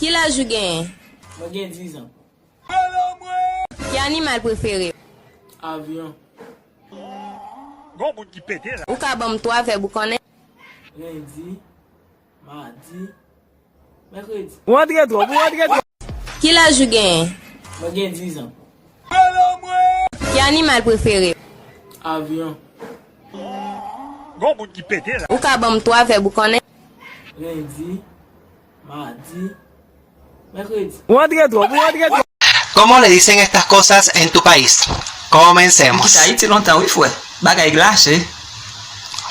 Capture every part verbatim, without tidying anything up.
Ki laj ou genyen? Mwen gen diz an. Ki animal prefere w? Avyon. Gon moun ki pete la. Ou ka ban m twa vèb ou konnen? Lendi, madi, mèkredi. Ou antre twòp, ou antre twòp. Ki laj ou genyen? Mwen gen diz an. Ki animal prefere w? Avyon. Gon moun ki pete la. Ou ka ban m twa vèb ou konnen? Lendi, madi, mèkredi. Ou antre twòp, ou antre twòp. ¿Cómo le dicen estas cosas en tu país? Comencemos. Ayiti lontan, wi, frè. Bagay glase.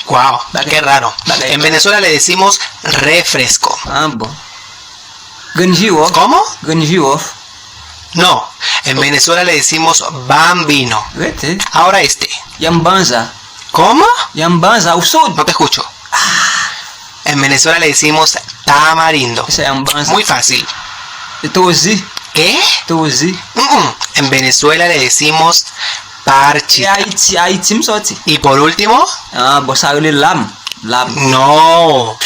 Wow, qué raro. En Venezuela le decimos refresco. Ah, bon. Grenn jiwòf. ¿Cómo? Grenn jiwòf. No, en Venezuela le decimos bambino. Rete. Ahora este. Yanm banza. ¿Cómo? Yanm banza, ou soud? No te escucho. En Venezuela le decimos tamarindo. Se yanm banza. Muy fácil. E tozi. ¿Qué? Tozi. Mm-mm. En Venezuela le decimos parchita. E Ayiti, Ayiti m sòti. Y por último. Ah, bon, sa rele lam. Lam. No.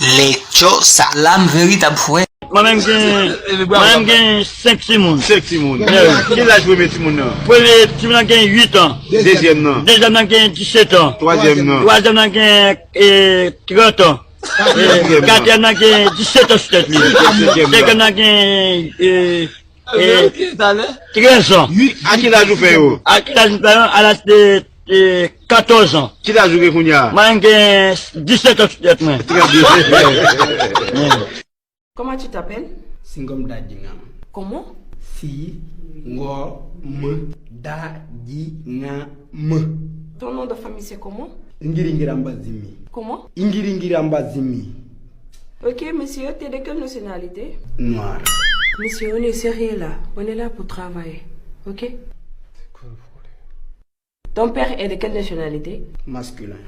Lechosa. Lam veritab, frè. Mwen menm gen, mwen menm gen senk timoun. Senk timoun. Yeah. Ki laj premye timoun nan? Premye timoun nan gen uit an. Dezyèm nan? Dezyèm nan gen disèt an. Twazyèm nan? Twazyèm nan gen, eh, trant an. Eh, katriyèm nan? Katriyèm nan gen disèt an sou tèt li. Senkyèm nan? Senkyèm nan gen, eh, eh, trèz an. A ki laj ou fè yo? A ki laj m fè yo? A laj de, de katòz an. Ki laj ou gen kounye a? Mwen gen disèt an sou tèt mwen. Trè byen. Comment tu t'appelles? Singom Dadingam. Comment? Si, ngo, m, da, di, nga, m. Ton nom de famille, c'est comment? Ngiringirambazimi. Comment? Ingiringirambazimi. Ok, monsieur, t'es de quelle nationalité? Noir. Monsieur, on est sérieux là. On est là pour travailler. Ok? Ton père est de quelle nationalité? Masculin.